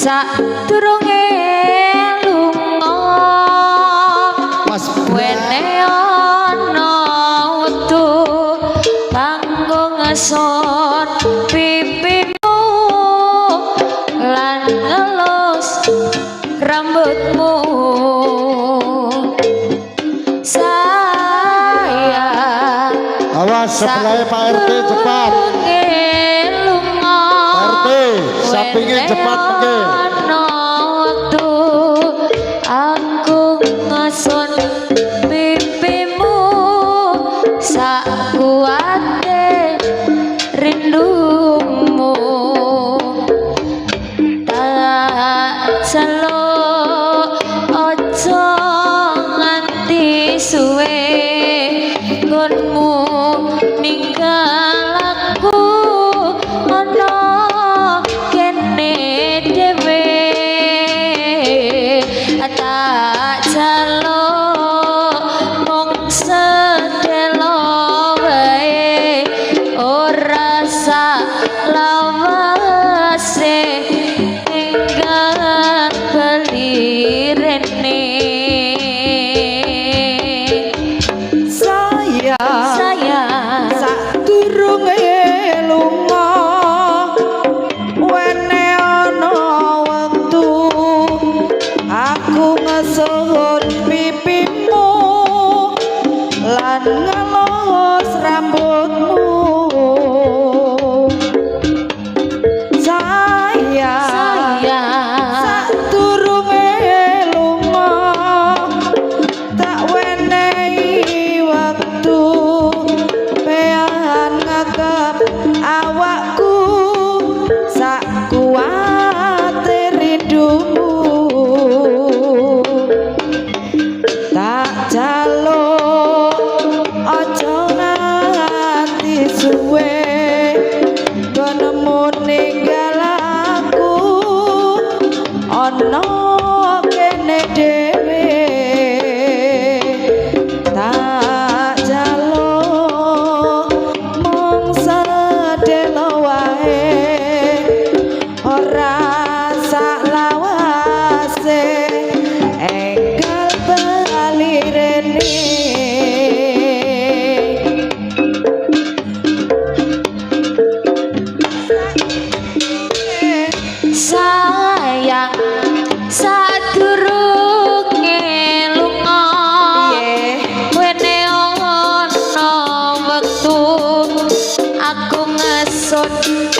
Sadurunge lunga, Mas wene ana wektu kanggo ngesun pipimu lan ngelus rambutmu, sayang. Awas sebelahnya Pak RT cepat. Sadurunge lunga, Pak RT, sampingnya cepat mengke. Ana wektu aku ngesun pipimu sakuate rindumu, tak celuk aja nganti suwe nggonmu ninggal aku ana kene dhewe, tak jaluk mung sedelo wae, ora salawase enggal bali rene. Sayang, Sayang, sadurunge lunga, wene ana wektu aku ngesun pipimu lan ngelus rambutmu, sayang. Sayang, Sadurunge lunga tak wenehi wektu pean ngekep awakku sak kuwate rindumu, tak jaluk aja nganti suwe gonmu ninggal aku ana kene dhewe, tak jaluk mung sedelo wae, ora saklawase enggal bali rene. Sayang, sadurunge lunga, Piye? Wene ana wektu aku ngesut.